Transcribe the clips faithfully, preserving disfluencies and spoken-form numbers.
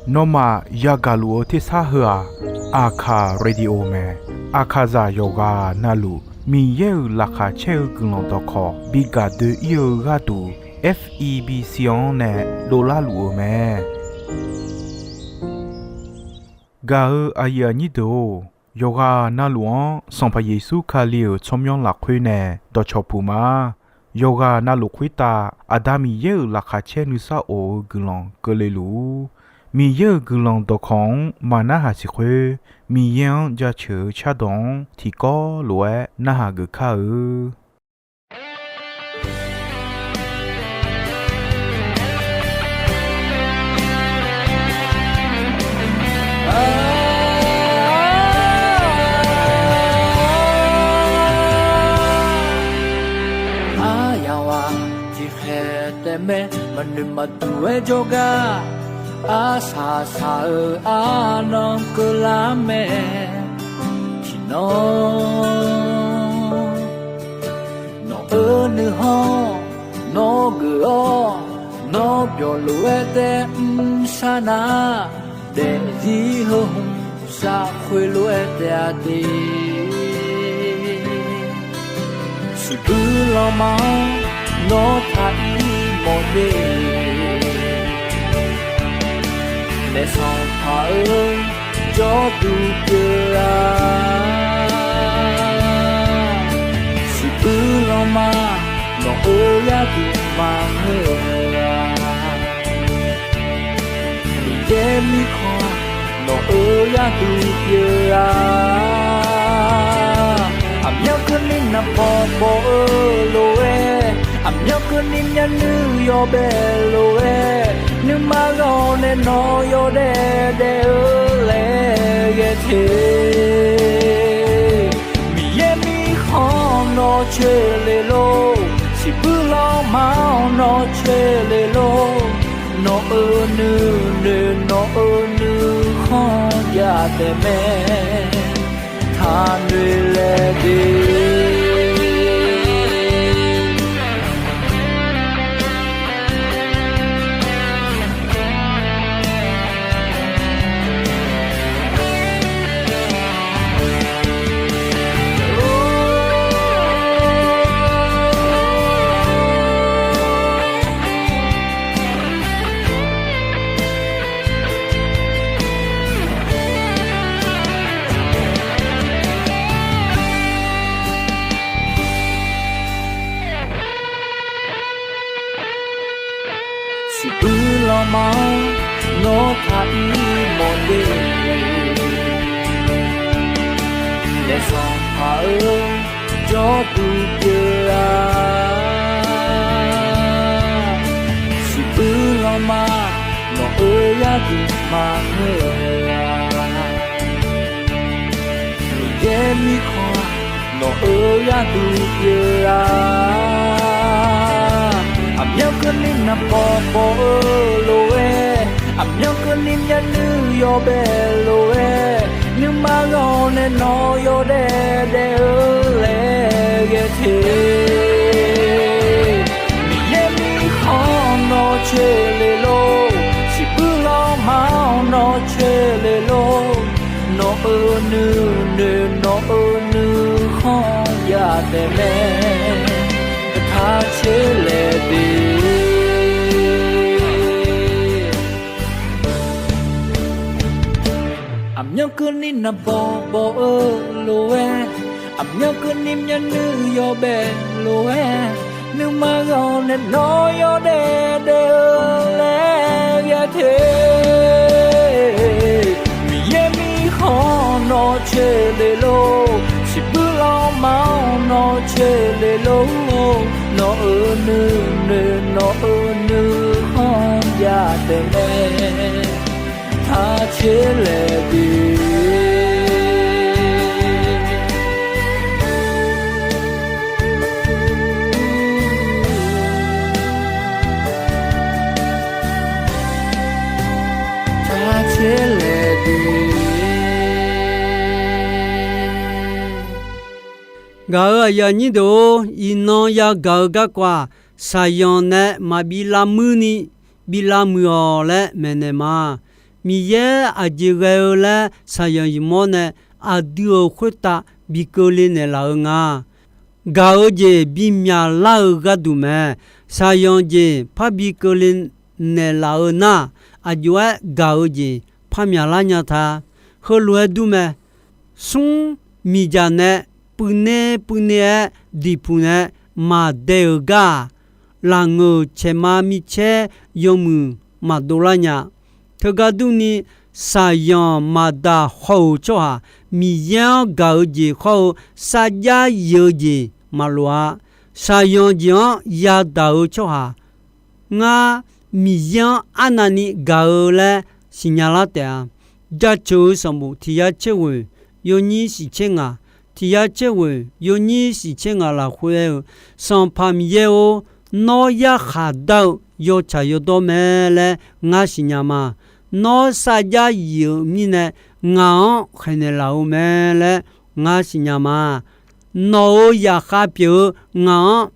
Nawmaf yagaq luf-eu tersar heu-aq, Aqkaq Radio mae. Aqkaqzaq yawqghaq navluf Miqyaer-euq laqkhaq caer-eu guiqlanq dawqkawq bi gaq doe-ir-eu gharduq, F E B C-anr nae dovlar luf-eu mae. Gaq-eu aqyuif aqnyir deuq-or, yawqghaq navluf-anr Sanqpaq Yeqsur Kali-euq tsawrmyanr lafkhoer nae dawqcawq puq ma. Yawqghaq navluf khoertav Aqda Miqyaer-euq laqkhaq caer nuisar of-eu guiqlanq keuvle luf-ur. Miqyaer-euq guiqlanq dawqkawq-anr maqnarhaq siq khoer, Miqyaer-anr jaceuq-eu cardawq-anr tiqkawv lof-aer narhaq geuf kar-eu. Aryamq-aq tiqkhaeq taef mae, maqnoeq maqduq-aer jawrgar, arsaq saq-eu arnan keuvlar mae. Tiqnan nawq-eu nuikhanr nawr geuf-awr, nawr byawq lof-aer tae mrsar nar, daefzir heu hmq saf khoerlof-aer taef-a de. Siqbuir lanma-anr nawr taq-ir mawf de. Naef Sanqpaq-eu jawrduq pyeuf-a. Siqbuir lanma nawq-eu gharduq maqngeur-a. Miqyaer mirkhanq nawq-eu gharduq pyeuf-a. Aqmyanluf keuvni naqbawq bawq-eu lof-aer, aqmyanluf keuvni myavnuiv yawbae lof-aer, nuima ghawq nae nawq yawdaef daef-eu laer ghae te. Miqyaer mirkhanq nawq coeqle lor, siqbuir lanma-anr nawr coeqle lor. Nawq-euq nuinoeq nawq-euq nuikhanr jav taef mae, taqnoeq laeq de. Siqbuir lanma-anr nawr taq-ir mawf de. Naef Sanqpaq-eu jawrduq pyeuf-a. Siqbuir lanma nawq-eu gharduq maqngeur-a. Miqyaer mirkhanq nawq-eu gharduq pyeuf-a. Aqmyanluf keuvni naqbawq bawq-eu lof-aer, aqmyanluf keuvni myavnuiv yawbae lof-aer, nuima ghawq nae nawq yawdaef daef-eu laer ghae te. Miqyaer mirkhanq nawr coeqle lor, siqbuir lanma-anr nawr coeqle lor. Nawq-euq nuinoeq nawq-euq nuikhanr jav taef mae, taq coeqle de. Aqmyanluf keuvni naqbawq bawq-eu lof-aer, aqmyanluf keuvni myavnuiv yawbae lof-aer, nuima ghawq nae nawq yawdaef daef-eu laer ghae te. Miqyaer mirkhanq nawr coeqle lor, siqbuir lanma-anr nawr coeqle lor. Nawq-euq nuinoeq nawq-euq nuikhanr jav taef mae, taq coeqle de. Taq coeqle de. Gaq-euq aqyuif aqnyir deuq-or, iqnan yagaq-eu garkawv-aq, shaqzanq nae maqbi lavmuir ni bi lavmuiq-awq laer maeqnaeq ma. Miqyaer aqjeq ghae-eu laer shaqzanq yamq-awr nae aqdui-euq khoertav bi keuvle naeqlaf-eu nga. Gaq-eu jeq bimyaq lar-eu gharduq mae. Shaqzanq jeq parbi keuvle naeqlaf-eu nar, aqjox-aer gaq-eu jeq parmyaq lar nya ta. Heulof-aer dur mae. Smr, miqdzaq nae puivner puivner-aer diqpuq nae maqdae-euq gar-aq, lafngeuq caeqma micaer yawmuiq maqdov lar nya. Teugar durni, shaqzanq maqdaq haw-euq tsawrhaq Miqyaer-anr gaq-eu jeq hawr-eu sarjax yif-eu jeq maqloq-a. Shaqzanq jeq-anr yadaq-eu tsawrhaq ngar Miqyaer-anr arnavni gaq-eu laer siqnya lar taef-a. Jaceuq-eu sanqbof tiq yar caer ghoeq yawnyir shiq caer ngaq, tiq yar caer ghoeq yawnyir shiq caer ngaq lafkhoer aer-eu, Sanqpaq Miqyaer-or, nawr yarkhaq dar-eu yawtsaq yawdawr mae laer ngar siqnya ma. Nawr sarjax yif-euq mirnae ngaq-anr khaeqnaeq laf-eu mae laer ngar siqnya ma. Nawq-euq zaqkhav pyeuf-eu ngaq-anr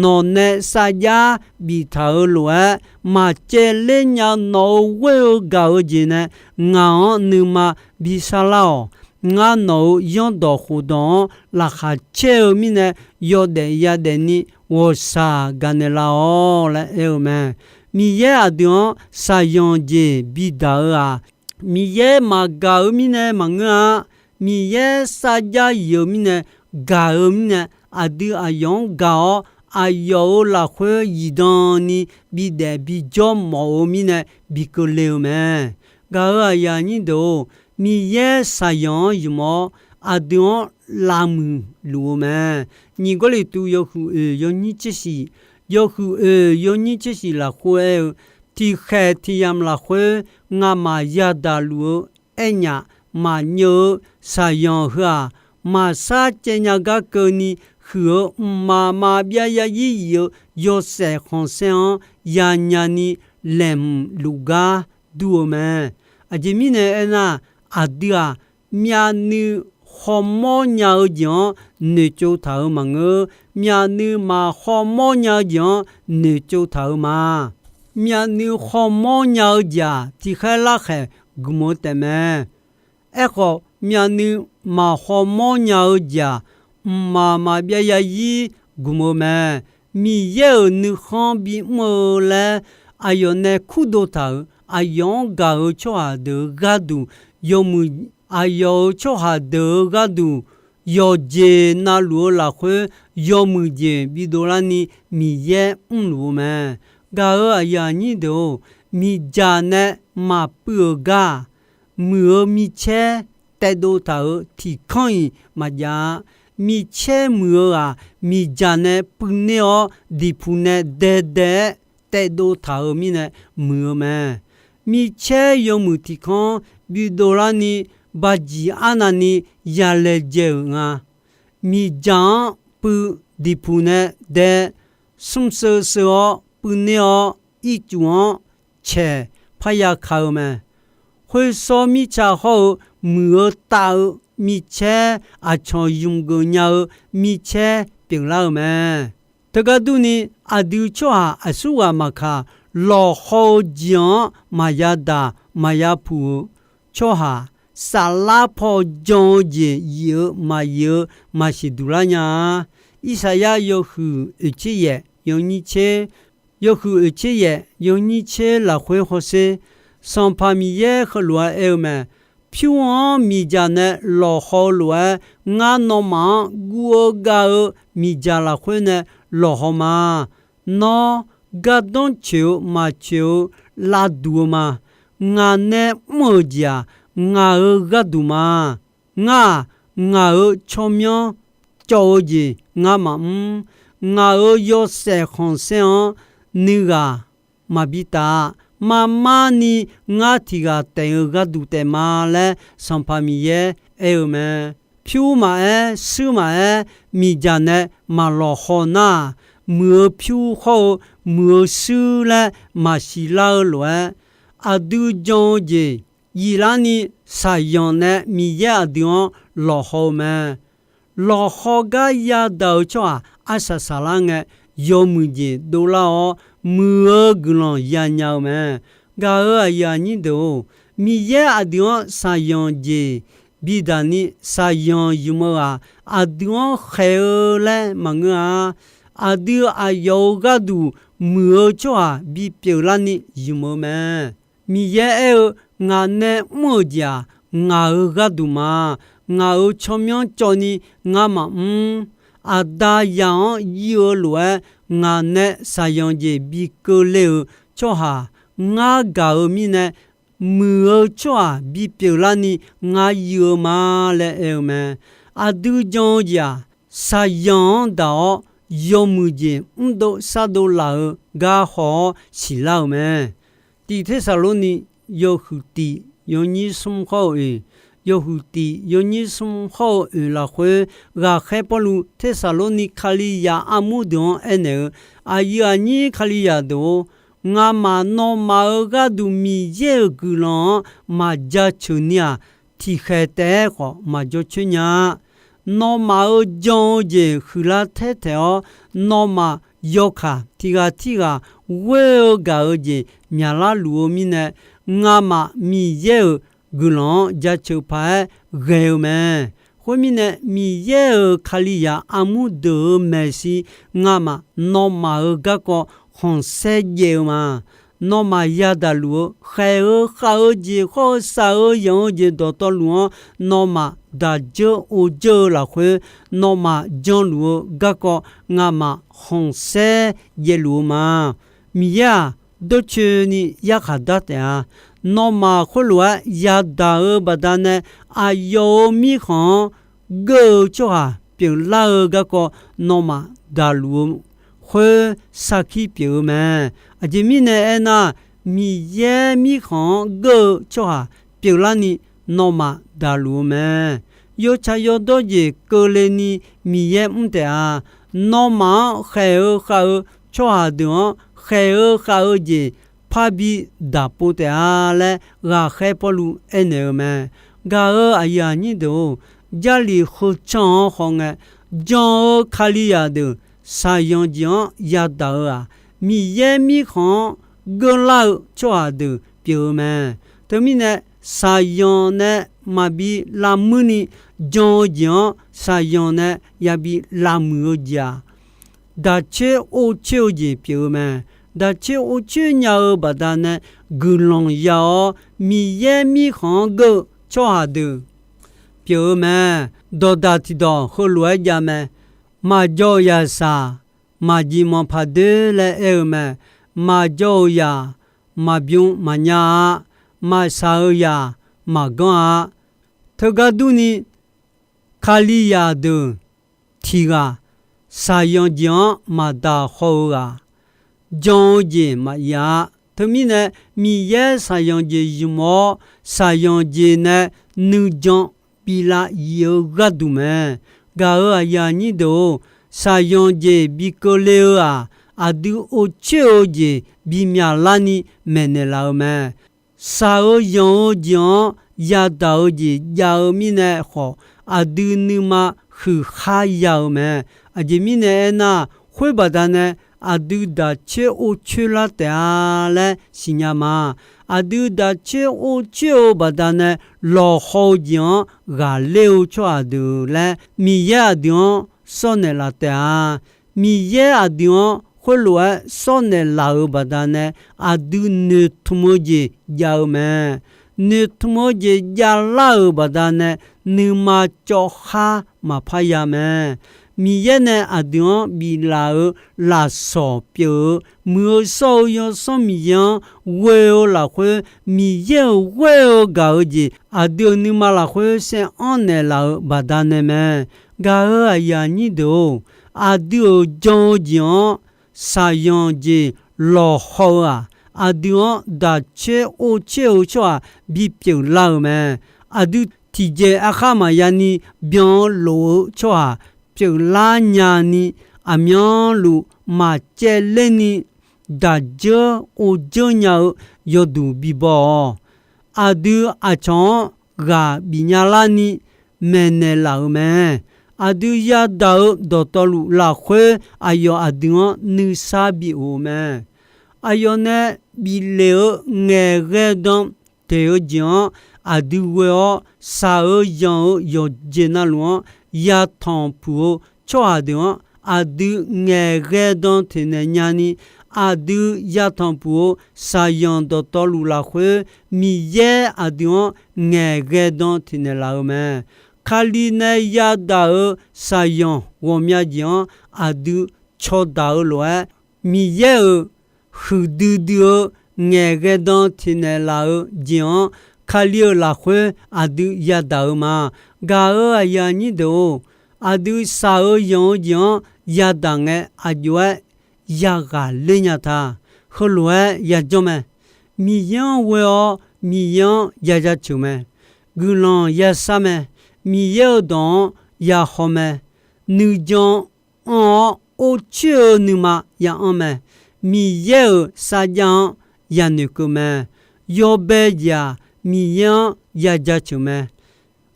nawq nae sarjax biftaq-euq lof-aer, maqcaevler nya nawq-euq ghoer-eu gaq-eu jeq nae ngaq-anr nuima bi sharlar-awq. Ngar nawq-euq zanrdawq khofdawq-anr laqkhaq caer-eu mirnae, yawdaef yadaef ni ghawqshaq gaqnaeq laf-awq laer aer-eu mae. Miqyaer aqdui-anr shaqzanq jeq bidaq-eu-aq, Miqyaer maqgaq-eu mirnae maqngeur-a. Miqyaer sarjax yif-eu mirnae gaq-eu mirnae, aqdui aqyawf-anr gaq-awr, aqyawf-euq lafkhoer zifdan ni bidaef bijawr mawf-eu mirnae bi keuvle-eu mae. Gaq-euq aqyuif aqnyir deuq-or, Miqyaer shaqzanq-anr ymq-awr, aqdui-anr lavmuiq luf-eu mae. Nyiq Gawrliqtu yawhuiq oeq yawnyir tser shiq, yawhuiq oeq yawnyir tser shiq lafkhoer aer-eu, tiqkhaeq tiqyamq lafkhoer ngamaf yadaq luf-eu aernyaf maqnyeuv-eu shaqzanq heu-aq, maqshar caev nya gar keuvni huiq-eu mqmaq maqbyav zarzir zif-eu yawshaef khanqsaer-anr yanya ni laeqhmq luf gar dur-eu mae. Aqjeq mirnae aernar, aqdui-aq, myavnuiv khawmawr nya-eu jeq-anr noeqtsov taq-euq maqngeur. Myavnuiv maq khawmawr nya-eu jeq-anr noeqtsov taq-euq ma. Myavnuiv khawmawr nya-eu jeq-aq, tiqkhaer larkhaeq gmq-eu taefmae. Aerkhawf, myavnuiv maq khawmawr nya-eu jeq-aq, mqmaq maqbyav zarzir gmq-eu mae. Miqyaer-euq nuikhanr bimr-eu laer aqyawf nae kurdov taq-euq, aqyawf-anr gaq-eu tsawrhaq deuq-euq gharduq yawmuiq, aqyawf-euq tsawrhaq deuq-euq gharduq yawqjeq navluf-eu lafkhoer yawmuiq jeq bidov larni Miqyaer mrluf-eu mae. Gaq-euq aqyuif aqnyir deuq-or, miqdzaq nae maqpuiv-euq gar-aq, muiq-eu micaer taedov taq-euq tiqkanr-iq maqjav-a. Micaer muiq-eu-aq, miqdzaq nae puivner-awr diqpuq nae daedae-aer taedov taq-euq mirnae muiq-eu mae. Micaer yawmuiq tiqkanr bidov larni bajiq arnavni yalaejae-euq nga. Miqdzaq-anr puiv, diqpuq nae dae, smr seuv seuv-awr puivner-awr, ircuf-anr caeq parya ka-eu mae. Khoersawr mirtsa hawr-eu muiq-eu tav-eu micaer, aqcawq ymq geuf nya-eu micaer pyeuflar-euq mae. Teugar durni, aqdui tsawrhaq aqsurghaq maqkaq, lawqhaw-eu jeq-anr maqya daq maqya puq-euq tsawrhaq, saflar paw jan-eu jeq yif-eu maqyif-eu maqsiq duq lar nya-a. Irsaqyar yawhuiq oeqtser yaef yawnyir tser, yawhuiq oeqtser yaef yawnyir tser lafkhoer hawsher, Sanqpaq Miqyaer heulof-aer aer-eu mae. Pyur-anr miqdzaq nae lawqhaw-eu lof-aer, ngar nawmaf-anr guv-eu gav-eu miqdzaq lafkhoer nae lawqhaw ma. Nawr gardanr coeq-eu maqcoeq-eu lavduq-eu ma. Ngaq nae mr-euq jeq-aq, ngaq-euq gharduq ma. Ngar-aq, ngaq-euq tsawrmyanr cawv-eu jeq ngar maqmr. Ngaq-euq yawshaef khanqsaer-anr nuighaq maqbi taf-a. Marmarni ngar tiq ghaq taef-eu gharduq taef ma laer Sanqpaq Miqyaer aer-eu mae. Pyur maqaer, shuir maqaer, miqdzaq nae maqlawqhaw nar-aq, muiq-eu pyur hawr-eu muiq-eu shuir laer maqsiq lar-eu lof-aer, aqdui jan-eu jeq yif larni shaqzanq nae Miqyaer aqdui-anr lawqhaw-eu mae. Lawqhaw gar yadaq-eu tsawrhaq arsaq saqlar ngae, yawmuiq jeq dovlar-awr, muiq-eu guiqlanq yanya-eu mae. Gaq-euq aqyuif aqnyir deuq-or, Miqyaer aqdui-anr shaqyanq jeq bidaq ni shaqyanq ymq-eu-aq, aqdui-anr khaeq-eu laer maqngeur-a. Aqdui aqyawf-euq gharduq muiq-eu tsawrhaq bipyeuf larni ymq-eu mae. Miqyaer aer-eu, Ngaq nae mr-euq jeq-aq, ngaq-euq gharduq ma. Ngaq-euq tsawrmyanr cawv ni ngamaf mr. Aqda zaq-anr ir-eu lof-aer, ngaq nae shaqyanq jeq bi keuvle-euq tsawrhaq ngar gaq-eu mirnae, muiq-eu tsawrhaq bipyeuf larni ngar ir-eu ma laer aer-eu mae. Aqdui jan-eu jeq-aq, shaqzanq-anr daq-awr, yawmuiq jeq mrdov shardov laf-eu gar haw-awr siqlar-euq mae. Tiq Tersaqlorni yawhuiq tiq yawnyir smr hawr-eu oeq, yawhuiq tiq yawnyir smr hawr-eu oeq lafkhoer, ghaqkhaer Pawrluv Tersaqlorni Kalizaq armur deuq-anr aernaeq-eu, aqyuif aqnyir Kalizaq deuq-or, ngamaf nawmaf-euq gharduq Miqyaer-euq guiqlanq-anr maqjaceuq ni-aq, tiqkhaeq taef-aer khawf maqjawr coer nya-a. Nawmaf-euq jan-eu jeq huiqlar taer taeq-awr, nawmaf yawkaq tiq ghaq tirghaq ghoer-eu gaq-eu jeq myaqlar luf-eu mirnae, ngamaf Miqyaer-euq guiqlanq-anr jaceuq paq-aer ghae-eu mae. Khoermirnae, Miqyaer-euq Kalizaq armur deuq-euq maeqshi ngamaf nawmaf-euq garkawv khanqsaer jaev-eu ma. Nawmaf yadaq luf-eu khaeq-eu khav-eu jeq hawr-eu shaq-eu yanq-eu jeq dawqtawvluf-anr nawmaf daq dzeur or dzeur-eu lafkhoer, nawmaf janluf-eu garkawv ngamaf khanqsaer jaev luf-eu ma. Miqyaer-aq, dawrcoeni yarkhaq dar taef-a. Nawmaf khoerlof-aer yadaq-eu baqdanae, aqyawf-euq mirkhanq-anr geur-eu tsawrhaq pyeuflar-eu garkawv nawmaf daqluf-eu khoer sarkir pyeuf-eu mae. Aqjeq mirnae aernar, Miqyaer mirkhanq-anr geur-eu tsawrhaq pyeuflarni nawmaf daqluf-eu mae. Yawtsaq yawdawr jeq keuvle ni Miqyaer mr taef-a. Nawmaf-anr khaeq-eu khav-eu tsawrhaq deuq-anr khaeq-eu khav-eu jeq parbi daqpov taef-a laer, ghaqkhaer Pawrluv aernaeq-eu mae. Gaq-euq aqyuif aqnyir deuq-or, Jarlif heucan-anr hawngae, jan-eu Kalizaq deuq shaqzanq jeq-anr yadaq-eu-aq, Miqyaer mirkhanq-anr geurlar-eu tsawrhaq deuq pyeuf-eu mae. Teumirnae, shaqzanq nae maqbi lavmuir ni jan-eu jeq-anr shaqzanq nae yabi lavmuiq-eu jeq-aq, daqcoer or coer-eu jeq pyeuf-eu mae. Daqcoer or coer nya-eu baqdanae guiqlanq ya-awr, Miqyaer mirkhanq-anr geur-eu tsawrhaq deuq pyeuf-eu mae. Dawqdaq tiqdawq heulof-aer jav mae. Maqjawr-euq yaqsaq maqjeq manq paq doer laer aer-eu mae. Maqjawr-euq zaq maqbymr maqnya-a. Maqshaq-euq zaq maqganr-a. Teugar durni, Kalizaq deuq tiq ghaq shaqzanq jeq-anr maqdaq haw-eu ghaq, jan-eu jeq maqir-a. Teumirnae, Miqyaer shaqzanq jeq ymq-awr, shaqzanq jeq nae nuijan bilav ir-eu gharduq mae. Gaq-euq aqyuif aqnyir deuq-or, shaqzanq jeq bi keuvle-eu-aq, aqdui or coer-eu jeq bimyaq larni maeqnaeq laf-eu mae. Shaq-eu yanq-eu jeq-anr yadaq-eu jeq jav-eu mirnae khawf, aqdui nuima huiqkhar ya-eu mae. Aqjeq mirnae aernar, khoer baqdanae aqdui daqcoer or coer lar taef-a laer siqnya ma. Aqdui daqcoer or coer-eu baqdanae lawqhaw-eu jeq-anr ghaqler-eu tsawrhaq deuq laer Miqyaer aqdui-anr sawrnaeq laf taef-a. Miqyaer aqdui-anr khoerlof-aer sawrnaeq laf-euq baqdanae, aqdui noeqtmq-eu jeq jav-eu mae. Noeqtmq-eu jeq javlar-euq baqdanae, nuima cawv khar maqpar ya mae. Miqyaer nae aqdui-anr biflaf-euq lafsawq pyeuf-eu, Muiq-eu shawr-eu Yawsanr Miqyaer-anr ghoe-eu lafkhoer, Miqyaer-euq ghoer-eu gaq-eu jeq aqdui-euq nuima lafkhoer saeranr naeqlaf-euq baqdanae mae. Gaq-euq aqyuif aqnyir deuq-or, aqdui-euq jan-eu jeq-anr shaqzanq jeq lawqhaw-eu-aq, aqdui-anr daqcoer or coer-eu tsawrhaq bipyeuf lar-euq mae. Aqdui tiqjeq arkhar maqya ni byan-eu lof-eu tsawrhaq pyeuflar nya ni, aqmyanluf maqcaevler ni daqdzeur or dzeur nya-eu yawduq bibaw-awq. Aqdui aqcawq-anr ghaq bifnya larni maeqnaeq laf-euq mae. Aqdui yadaq-eu dawqtawvluf lafkhoer aqyawf aqdui-anr nuisar bi of-eu mae. Aqyawf nae bif lef-eu ngaeqghae dan teq-eu jeq-anr aqdui ghoe-awr, shaq-eu yanq-eu yawqjeq navluf-anr yatanq puq-eu tsawrhaq deuq-anr aqdui ngaeqghae dan teqnaeq nyani, aqdui yatanq puq-eu shaqyanq dawqtawvluf lafkhoer Miqyaer aqdui-anr ngaeqghae dan teqnaeq laf-eu mae. Kali nae yadaq-eu shaqyanq ghawqmya jeq-anr aqdui cawdaq-eu lof-aer, Miqyaer-euq huiqdui dui-eu ngaeqghae dan teqnaeq laf-eu jeq-anr Kali-euq lafkhoer aqdui yadaq-eu ma. Gaq-euq aqyuif aqnyir deuq-or, aqdui shaq-eu yanq-eu jeq-anr yadaq ngae aqjox-aer yaghaq ler nya ta. Heulof-aer yajanr mae. Miqyaer-anr ghoe-awr Miqyaer-anr ya jaceuq mae. Guiqlanq ya shar mae. Miqyaer-euq dawq-anr ya haw mae. Nuijan anr-awr or coer-eu nuima ya anr mae. Miqyaer-euq sarjax-anr ya noeqkeuv mae. Yawbae jeq-aq, Miqyaer-anr ya jaceuq mae.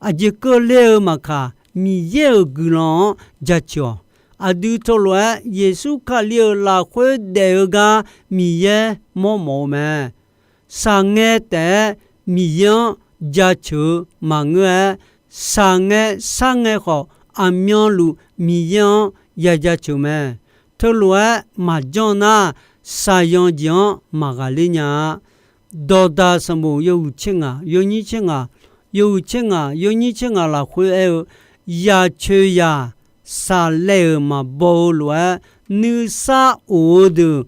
Aqjeq keuvler-eu maqkaq, Miqyaer-euq guiqlanq-anr jaceuq-awq. Aqdui teulof-aer Yeqsur Kali-euq lafkhoer daef-eu gar Miqyaer mawrmawf-eu mae. Shaqngae taef-aer Miqyaer-anr jaceuq-eu maqngeur-aer, shaqngae sharngae khawf aqmyanluf Miqyaer-anr ya jaceuq mae. Teulof-aer maqjanr nar, shaqyanq jeq-anr maqghaqler nya-a. Dawqdaq sanqbof yawhuiq tser ngaq, yawnyir tser ngaq, yawhuiq tser ngaq, yawnyir tser ngaq lafkhoer aer-eu, yaqcoeq yaq saqlaev-euq maqbaw-eu lof-aer, nuisar of-eu deuq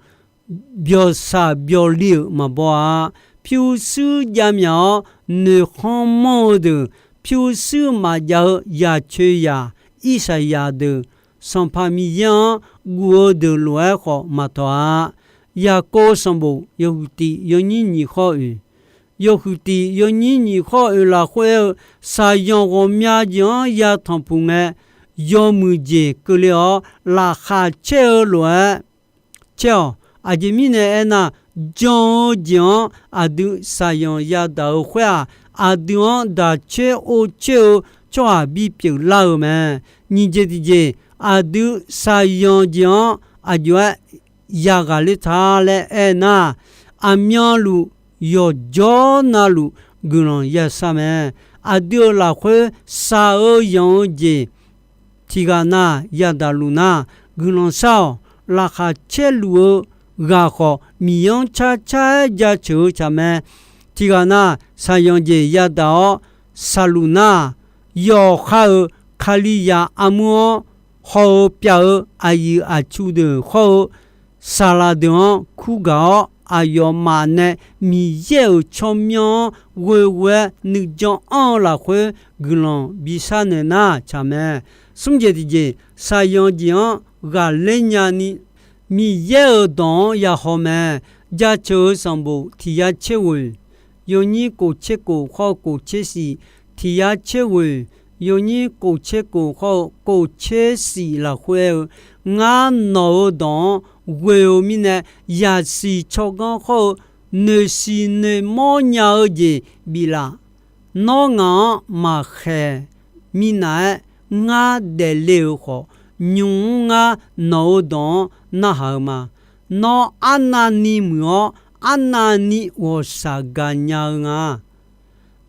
byawqshaq byawqli-euq maqbaw-a. Pyurshuir javmyaq-awr noeqkhanr manr-eu deuq, pyurshuir maqjav-eu yaqcoeq yaq Irsaqyaq deuq, Sanqpaq Miqyaer-anr guf-eu deuq lof-aer khawf maqtawq-a. Yaqkov sanqbof yawhuiq tif yawnyir nyiq khawr oeq, yawhuiq tif yawnyir nyiq khawr oeq lafkhoer aer-eu, shaqyanq ghawqmya jeq-anr yatanq puq ngae, yawmuiq jeq keuvle-awr laqkhaq caer-eu lof-aer caer-awq. Aqjeq mirnae aernar, jan-eu jeq-anr aqdui shaqyanq yadaq-eu khoer-aq, aqdui-anr daq coer or coer-eu tsawrhaq bipyeuf lar-euq mae. Nyiq jeq tiqjeq, aqdui shaqyanq jeq-anr aqjox-aer yaghaq ler ta laer aernar, aqmyanluf yawqjawr navluf guiqlanq yashar mae. Aqdui-euq lafkhoer shaq-eu yanq-eu jeq tiqghaq na yadaq luf nar, guiqlanq shar-awq. Laqkhaq caerluf-eu ghaq khawf, Miqyaer-anr carcar-aer jaceuq-eu tsaq mae. Tiqghaq na shaqyanq jeq yadaq-awr shaqluf nar, yawqha-euq Kalizaq armur-anr haw-eu pyav-eu aqyuif aqtsu deuq hawr-eu, saqlaq deuq-anr kur gaq-awr, aqyawfmaf nae Miqyaer-euq tsawrmyanr-anr ghoeghoe-aer nuijan anr-eu lafkhoer guiqlanq bishar naeq nar tsaq mae. Smr jeq tiqjeq, shaqyanq jeq-anr ghaqler nyani, Miqyaer-euq dawq-anr yahaw mae. Jaceuq-eu sanqbof tiq yar tser ghoeq, yawnyir kof tser kof hawr-eu kof tser shif, tiq yar tser ghoeq, yawnyir kof tser kof hawr-eu kof tser shif lafkhoer aer-eu, ngar nawq-euq dawq-anr ghoe-eu mirnae, yaqsiq tsawrganr hawr-eu noeqsiq noeqmawr nya-eu jeq biflaf. Nawr ngaq-anr maqkhaeq minav-aer ngar daefle-euq khawf, nymq-mr ngar nawq-euq dawq-anr narhaq-eu ma. Nawr arnavni muiq-awr, arnavni ghawqshaq gaqnya-eu nga.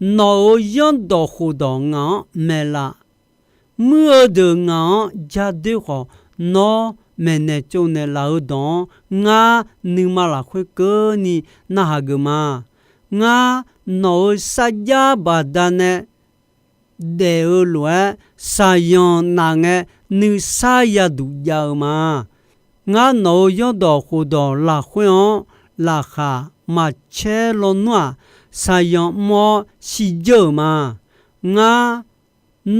Nawq-euq zanrdawq khofdawq ngaq-anr maeqlaf. Muir-eu deuq ngaq-anr ja doer khawf, nawr maeqnaeq tsovnaeq laf-eu dawq-anr ngar nuima lafkhoer keuvni narhaq geuf ma. Ngar nawq-euq sarjax baqdanae daef-eu lof-aer, shaqyanq naf ngae nuisar yaduq jav-eu ma. Ngar nawq-euq zanrdawq khofdawq lafkhoer-anr laqkhaq maqcaer lawnmr-aq, shaqyanq mr-awr shirdzeur-euq ma. Ngar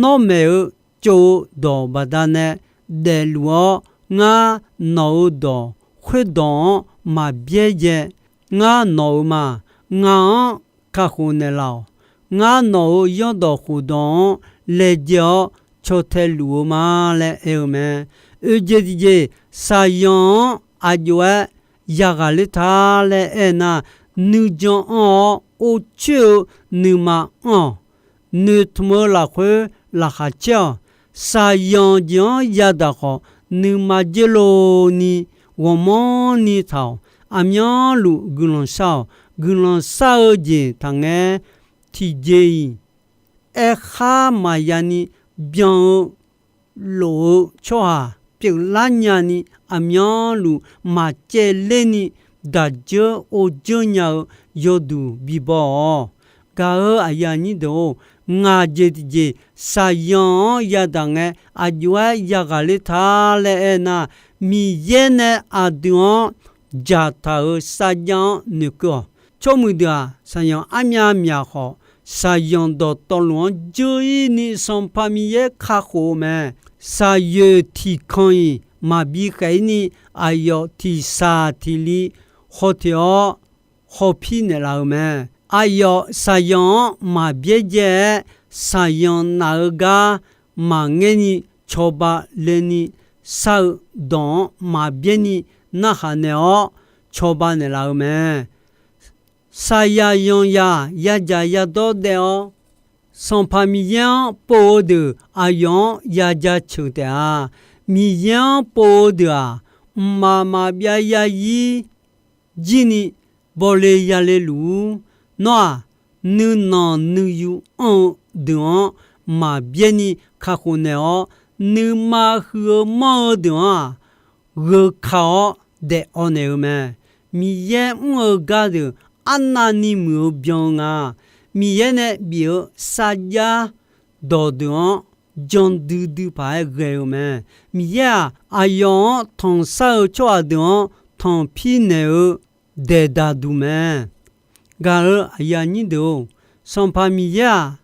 nawr maeq-eu tsov-eu dawq baqdanae daefluf-awr, ngar nawq-euq dawq khoerdawq-anr maqbyaerdzae. Ngar nawq-euq ma. Ngaq-anr kakhof naeqlaf-awq. Ngar nawq-euq zanrdawq khofdawq-anr laejae-awr caw tae luf-eu ma laer aer-eu mae. Oeq jeq tiqjeq, shaqyanq-anr aqjox-aer yaghaq ler ta laer aernar, nuijan anr-awr or coer-eu nuima anr-awq. Noeqtmq-eu lafkhoer laqkhaq caer-awq. Shaqyanq jeq-anr yadaq khawf, nuima dzer lov ni ghawqmanrni taq-awq. aqmyanluf guiqlanq shar-awq. Guiqlanq shar-eu jeq taqngae, tiqjeq-iq aerkhar maqya ni byan-eu lof-eu tsawrhaq pyeuflar nyani, aqmyanluf maqcaevler ni daqdzeur ordzeur nya-eu yawduq bibaw-awq. Gaq-euq aqyuif aqnyir deuq-or, ngaq jeq tiqjeq shaqzanq-anr yadaq ngae, aqjox-aer yaghaq ler ta laer aernar, Miqyaer nae aqdui-anr dzaqtaq-euq sarjax-anr noeqkeuv-awq. Tsawrmuiq deuq-aq, shaqzanq armyav myaq khawf, shaqzanq dawqtawvluf-anr dzeur-ir ni Sanqpaq Miqyaer kakhof-eu mae. Shaqyoeq tiqkanq-iq maqbi khaef-ir ni, aqyawf tiqshaq tiqli khawf teq-awr khawf pir naeqlaf-euq mae. Aqyawf shaqzanq-anr maq byaerdzae-aer, shaqzanq naf-eu gar maqngaer ni cawba le ni shar-eu dawq-anr maq byaer ni narhaq naeq-awr cawba naeqlaf-eu mae. Shaqzanq zanqzaq yadzaq yadawr daef-awr, Sanqpaq Miqyaer-anr pov-eu deuq aqyawf-anr yajaceuq taef-a. Miqyaer-anr pov-eu deuq-aq, mqmaq maqbyav yazir jir ni bawle yale luf-ur. Nawr-aq, nuinanq nuiyu anr-eu deuq-anr maq byaer ni kakhof naeq-awr, nuima huiq-eu manr-eu deuq-anr-aq, gheu ka-awr daef-awr naeq-eu mae. Miqyaer mr-eu gar deuq arnavni muiq-eu byan-eu nga. Miqyaer nae bif-eu sarjax dawqdeuq-anr jan duidui paq-aer ghae-eu mae. Miqyaer-aq, aqyawf-anr tanqshar-eu tsawrhaq deuq-anr tanqpir naeq-eu daeqdaq duq mae. Gaq-euq aqyuif aqnyir deuq-or, Sanqpaq Miqyaer-aq,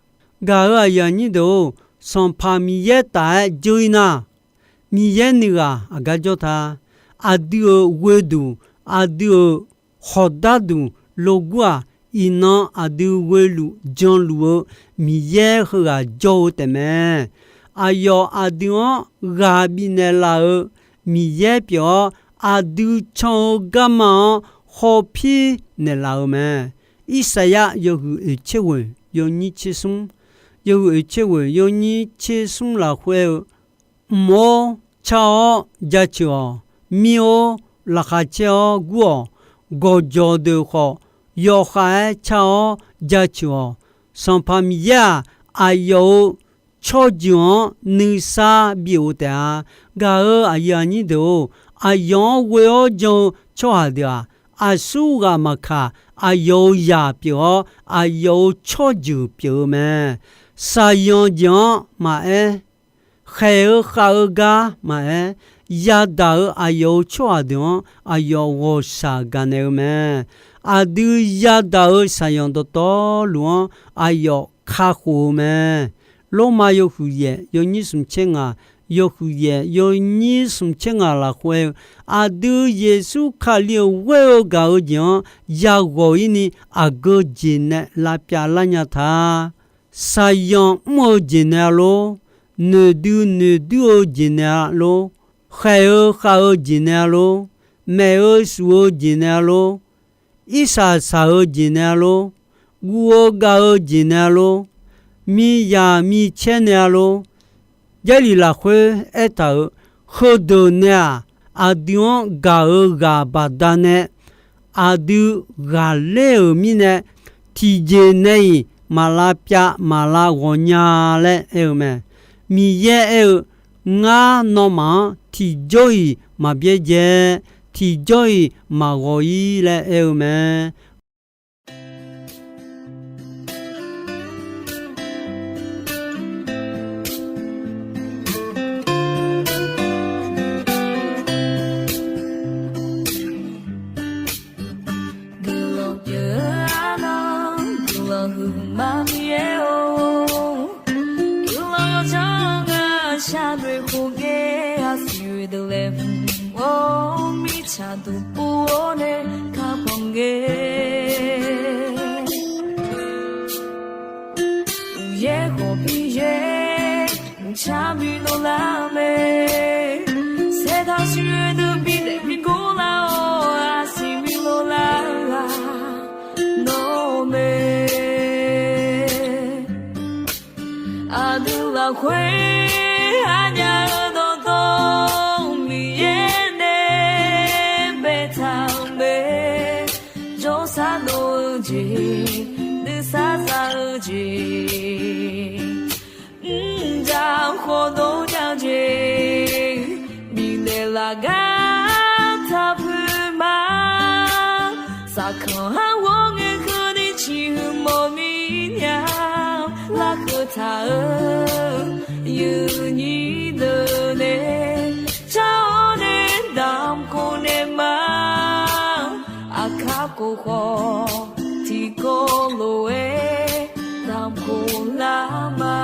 gaq-euq aqyuif aqnyir deuq-or, Sanqpaq Miqyaer taf-aer dzeur-ir nar, Miqyaer nuighaq aqgar jawr ta. Aqdui-euq ghoeduq, aqdui-euq khawqdarduq logur-aq, iqnan aqdui ghoeluf janluf-eu Miqyaer heughaq jawr-eu taefmae. Aqyawf aqdui-anr ghaq bifnaeq laf-euq Miqyaer pyeuf-awr, aqdui can-eu garma-anr khawf pir naeqlaf-eu mae. Irsaqyar yawhuiq oeq tser ghoeq yawnyir tser smr, yawhuiq oeq tser ghoeq yawnyir tser smr lafkhoer-eu, Mq-or, car-awr jaceuq-awq. Mir-or, laqkhaq caer-awr gur-awq. Gawqjawq deuq khawf, yawkhav-aer car-awr jaceuq-awq. Sanqpaq Miqyaer-aq, aqyawf-euq tsawrjeuq-anr nuisar bif-euq taef-a. Gaq-euq aqyuif aqnyir deuq-or, aqyawf-anr ghoe-awr jan-eu tsawrhaq deuq-aq, aqsurghaq maqkaq, aqyawf-euq zaq pyeuf-awr, aqyawf-euq tsawrjeuq pyeuf-eu mae. Shaqzanq jeq-anr maqaer, khaeq-eu khav-eu gar maqaer, yadaq-euq aqyawf-euq tsawrhaq deuq-anr aqyawf ghawqshaq gaqnaeq-eu mae. Aqdui yadaq-euq shaqzanq dawqtawvluf-anr aqyawf kakhof-eu mae. Lormav yawhuiq yaef yawnyir smq tser ngaq, yawhuiq yaef yawnyir smq tser ngaq lafkhoer-eu, aqdui Yeqsur Kali-euq ghoer-eu gaq-eu jeq-anr yaghawq-ir ni aqgeu jeq nae lavpyav lar nya ta. Shaqzanq mr-eu jeq nae-a lor, noeqdui noeqdui-eu jeq nae-a lor, khaeq-eu khav-eu jeq nae-a lor, maef-eu shuf-eu jeq nae-a lor, irsaq saq-eu jeq nae-a lor, guv-eu gav-eu jeq nae-a lor, miyaq micaer nae-a lor, Jarlif lafkhoer aertaq-euq, heudeuq nae-aq, aqdui-anr gaq-euq ghaq baqdanae aqdui ghaqler-euq mirnae, tiqjeq nae-iq maq lavpyav maq lav ghawq nya laer aer-eu mae. Miqyaer aer-eu, Ngar nawmaf-anr tiqjawr-iq maq byaerdzae, tiqjawr-iq maq ghawq-ir laer aer-eu mae. Guiqlanq pyeuf-eu arnan, guiqlanq huiq maqbyaer-or. Guiqlanq yawdzanr-eu ngar sharnoeq khof ngae, aqsiq oe deuq laeqhmq-or, mirtsaq duq pov-awr nae kakhanq ngae. Uqyaer khawf Miqyaer mqcar bi dovlar mae. Saertaq siqyoer deuq bidaef bi gor lar-awr, aqsiq bi dovlar-eu ghaq nawr mae. Aqdui lafkhoer aqnyaf-eu dawqtawvluf Miqyaer nae baetaq-euq mae. Dov-eu jeq, nuisar za-eu jeq, mrjaq khawf dov nya-eu jeq, bifnaeq laf gar taq poeq ma. Saqkanq har ghawr ngae keuvni ciqhuiq mawf mir nya, larkeuv taq-eu yuifnyir deuq nae, car-awr nae damq khof naeq ma. Aqkar khof khawf tiqkawv lof-aer damq khof lar ma.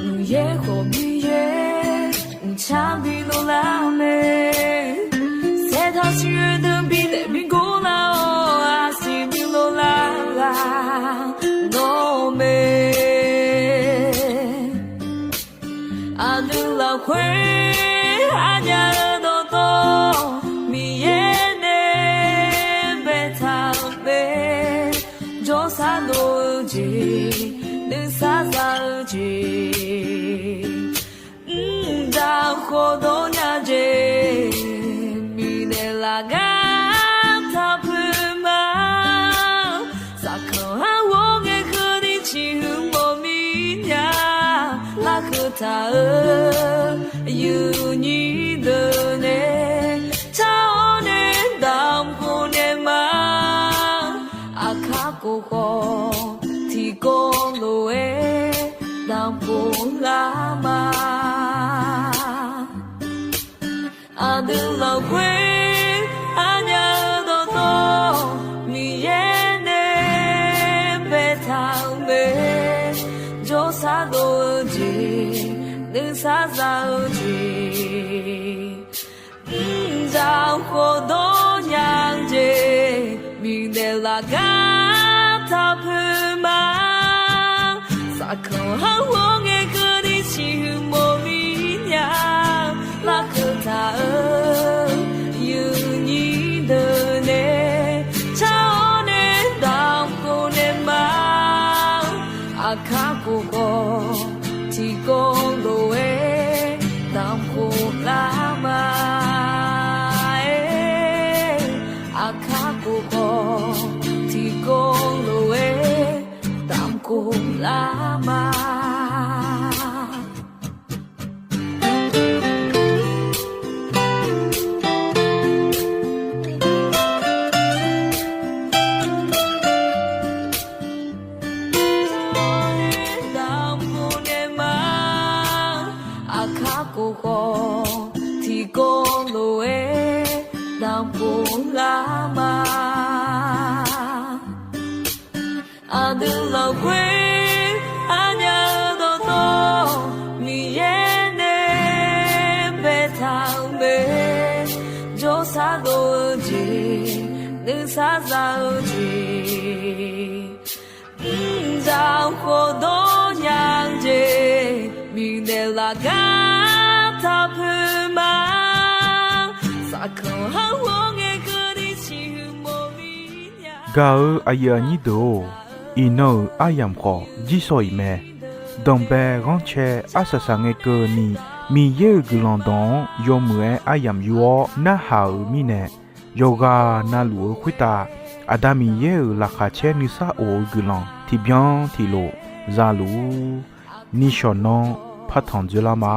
Mqyaer khawf Miqyaer mqcar bi lov lar mae. Saertaq siq-eu deuq bi daef bi gor lar-awr, arsiq bi lov lar ghaq nawr mae. Aqdui lafkhoer aqnya-eu dawqtawv Miqyaer nae baetaq-euq mae. Jawrsar dov-eu jeq, nuisar za-eu jeq, mqdaq khawf dawr nya jeq, bifnaeq laf gar taq poeq ma. Saqkanq har ghawr ngae keuvni ciqhuiq mawf mir nya, larkeuv taq-eu yuifnyir deuq nae, car-awr nae damq khof naeq ma. Aqkar khof khawf tiqkawv lof-aer damq khof lar ma. Aqdui lafkhoer aqnya-eu dawqtawv Miqyaer nae baetaq-euq mae. Jawrsar dov-eu jeq, nuisar za-eu jeq, mqdaq khawf dawr nya-eu jeq, bifnaeq laf gar taq poeq ma. Saqkanq har ghawr ngae keuvni ciqhuiq mawf mir nya, larkeuv taq-euq yuifnyir deuq nae, car-awr nae damq khof naeq ma. Aqkar khof khawf tiqkawv lof-aer damq khof lar ma. Aqkar khof khawf tiqkawv lof-aer damq khof lar ma. Damq khof naeq ma. Aqkar khof khawf tiqkawv lof-aer damq khof lar ma. Aqdui lafkhoer aqnya-eu dawqtawv Miqyaer nae baetaq-euq mae. Jawrsar dov-eu jeq, nuisar za-eu jeq, mqdzaq khawf dawr nya-eu jeq, bifnaeq laf gar taq poeq ma. Saqkanq har ghawr ngae keuvni ciqhuiq mawf mir nya. Gaq-eu aqyuif aqnyir deuq-or, iqnan-euq aryamq khawf jirsawq iq mae. Danqbae ghanrcae arsaq saq ngae keuvni, Miqyaer-euq guiqlanq dawq-anr yawmuiq-aer aryamq yur-awr narhaq-euq mirnae, yawqghaq navluf-eu khoertav Aqda Miqyaer-euq laqkhaq caer nuisar of-eu guiqlanq tiqbyan tiqlof za luf-ur. Nishawq nan partanq dzoerlar ma.